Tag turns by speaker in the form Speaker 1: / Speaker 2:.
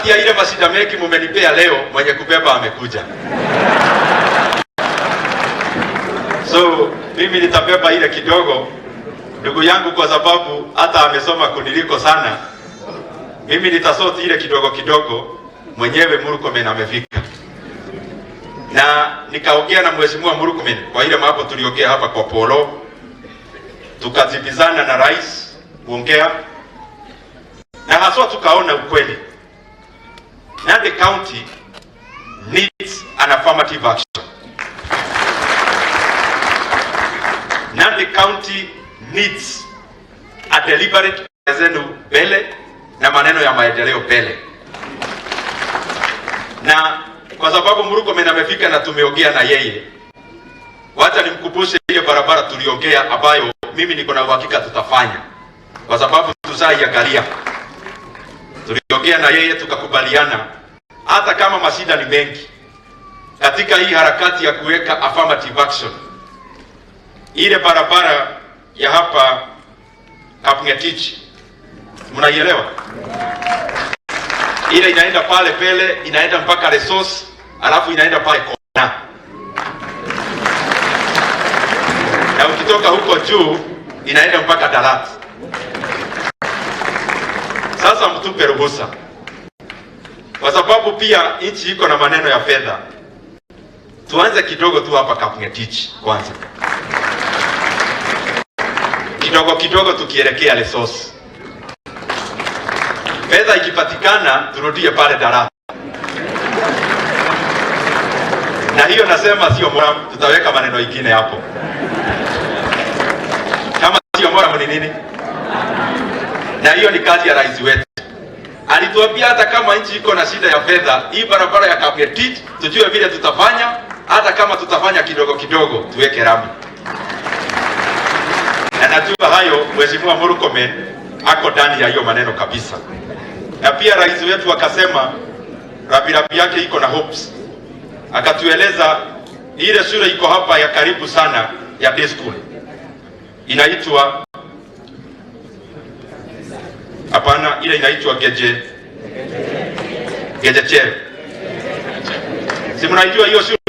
Speaker 1: Ya ile mashida mengi mumenipea leo, mwenye kubeba amekuja. So mimi nitabeba ile kidogo, ndugu yangu, kwa sababu hata amesoma kuniliko sana. Mimi nitasort ile kidogo kidogo, mwenyewe Murkomen amefika. Na nikaongea na Mheshimiwa Murkomen kwa ile mambo tuliongea hapa kwa Polo, tukajibizana na rais kuongea na haswa tukaona ukweli. Nandi County needs an affirmative action. Nandi County needs a deliberate zenu mbele na maneno ya maendeleo mbele. Na kwa sababu Murkomen amefika na tumeongea na yeye, wacha nimkumbushe ile barabara tuliongea ambayo mimi niko na uhakika tutafanya, kwa sababu tushaiangalia. Tuliongea na yeye tukakubaliana, hata kama mashida ni mengi katika hii harakati ya kuweka affirmative action, ile barabara ya hapa Kapngetich mnaielewa? Ile inaenda pale pele, inaenda mpaka Resource, alafu inaenda pale kona, na ukitoka huko juu inaenda mpaka Dalat. Sasa mtupe ruhusa, kwa sababu pia nchi iko na maneno ya fedha. Tuanze kidogo tu hapa Kapngetich kwanza, kidogo kidogo tukielekea Resource. Fedha ikipatikana turudie pale Darat. Na hiyo nasema sio moram, tutaweka maneno ingine hapo. Kama sio moram ni nini? Na hiyo ni kazi ya rais wetu. Alituambia hata kama nchi iko na shida ya fedha, hii barabara ya Kapngetich tujue vile tutafanya, hata kama tutafanya kidogo kidogo tuweke rami. Na najua hayo Mheshimiwa Murkomen ako ndani ya hiyo maneno kabisa. Na pia rais wetu akasema rabirabi yake iko na hopes. Akatueleza ile shule iko hapa ya karibu sana ya day school. Inaitwa, hapana, ile inaitwa Geje Gejechere. Si mnaijua hiyo shule?